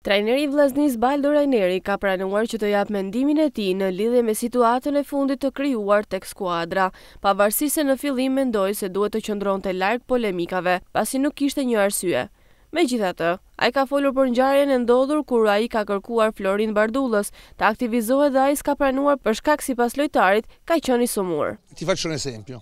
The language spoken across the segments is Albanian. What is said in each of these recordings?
Trajneri i Vllaznisë Baldo Rajneri ka pranuar që të japë mendimin e tij në lidhje me situatën e fundit të krijuar tek skuadra, pavarësisht se në fillim mendoi se duhet të qëndronte larg polemikave, pasi nuk kishte një arsye. Megjithatë, ai ka folur për ngjarjen e ndodhur kur ai ka kërkuar Florin Bardullës të aktivizohet dhe ai s'ka pranuar për shkak sipas lojtarit ka qenë i sëmurë. Ti faccio un esempio.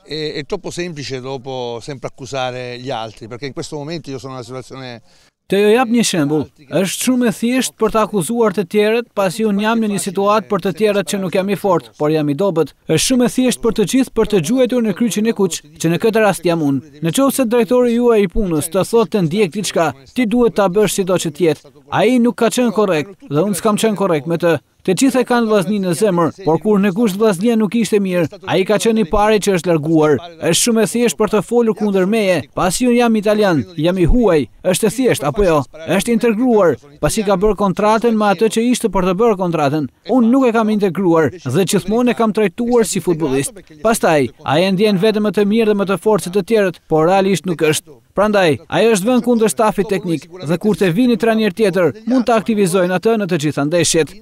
È, è troppo semplice dopo sempre accusare gli altri, perché in questo momento io sono in una situazione Të ju jap një shembull, është shumë e thjeshtë për të akuzuar të tjerët, pasi unë jam në një situatë për të tjerët që nuk jam i fortë, por jam i dobët. Është shumë e thjeshtë për të gjithë për të gjuajtur në kryqin e kuq, që në këtë rast jam unë. Në qoftë se drejtori juaj i punës të thotë të ndjek diçka, ti duhet ta bësh sido që të jetë. Ai nuk ka qenë korrekt dhe unë s'kam qenë korrekt me të. Të gjithë e kanë Vllazninë në zemër, por kur në gusht Vllaznia nuk ishte mirë, ai ka qenë i pari që është larguar. Është shumë e thjeshtë për të folur kundër meje, pasi unë jam italian, jam i huaj, është e thjeshtë apo jo? Është integruar, pasi ka bërë kontratën me atë që ishte për të bërë kontratën. Unë nuk e kam integruar dhe gjithmonë e kam trajtuar si futbollist. Pastaj, ai e ndjen veten më të mirë dhe më të fortë se të tjerët, por realisht nuk është. Prandaj, ai është vënë kundër stafit teknik dhe kur të vijë një trajner tjetër, mund ta aktivizojnë atë në të gjitha ndeshjet.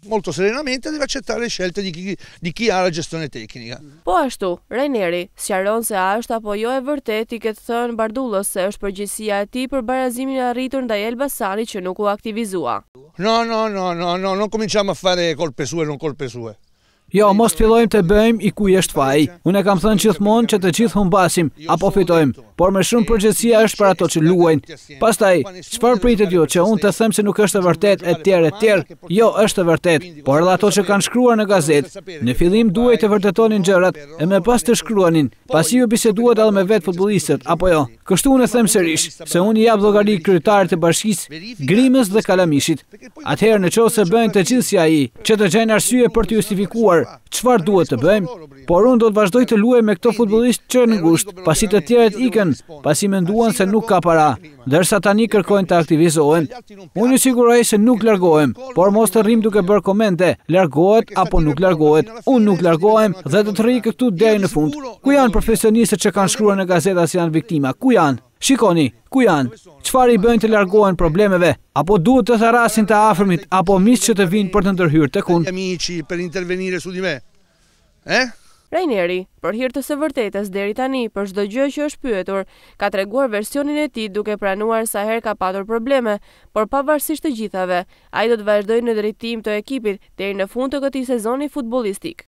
Molto serenamente deve accettare le scelte di chi, di chi ha la gestione tecnica. Po ashtu, Rajneri sqaron se a është apo jo e vërtetë t'i ketë thënë Bardullës se është përgjegjësia e tij për barazimin e arritur ndaj Elbasanit që nuk u aktivizua. No, no, no, no, no, non cominciamo a fare colpe sue, non colpe sue. Jo, mos të fillojmë të bëjmë i kujt është faji. Unë e kam thënë gjithmonë që të gjithë humbasim apo fitojmë, por më shumë përgjegjësia është për ato që luajnë. Pastaj, çfarë pritet ju që unë të them se nuk është e vërtetë e tjerë e tjerë? Jo, është e vërtetë, por edhe ato që kanë shkruar në gazetë. Në fillim duhej të vërtetonin gjërat e më pas të shkruanin, pasi ju biseduat edhe me vetë futbollistët, apo jo? Kështu unë e them sërish, se unë i jap llogari kryetarit të bashkisë, Grimës dhe Kalamishit. Atëherë në qoftë se bëjnë të gjithë si ai, që të gjejnë arsye për të justifikuar çfarë duhet të bëjmë, por unë do të vazhdoj të luaj me këto futbollistë që në gusht, pasi të tjerët ikën, pasi menduan se nuk ka para, ndërsa tani kërkojnë të aktivizohen. Unë ju siguroj se nuk largohem, por mos të rrim duke bërë komente, largohet apo nuk largohet. Unë nuk largohem dhe do të rri këtu deri në fund. Ku janë profesionistët që kanë shkruar në gazeta se janë viktima? Ku janë? Shikoni, ku janë? Çfarë i bëjnë të largohen problemeve? Apo duhet të thërrasin të afërmit apo miqtë që të vijnë për të ndërhyrë tek unë? Amici per intervenire su di me. Eh? Rajneri, për hir të së vërtetës deri tani për çdo gjë që është pyetur, ka treguar versionin e tij duke pranuar sa herë ka patur probleme, por pavarësisht të gjithave, ai do të vazhdojë në drejtim të ekipit deri në fund të këtij sezoni futbollistik.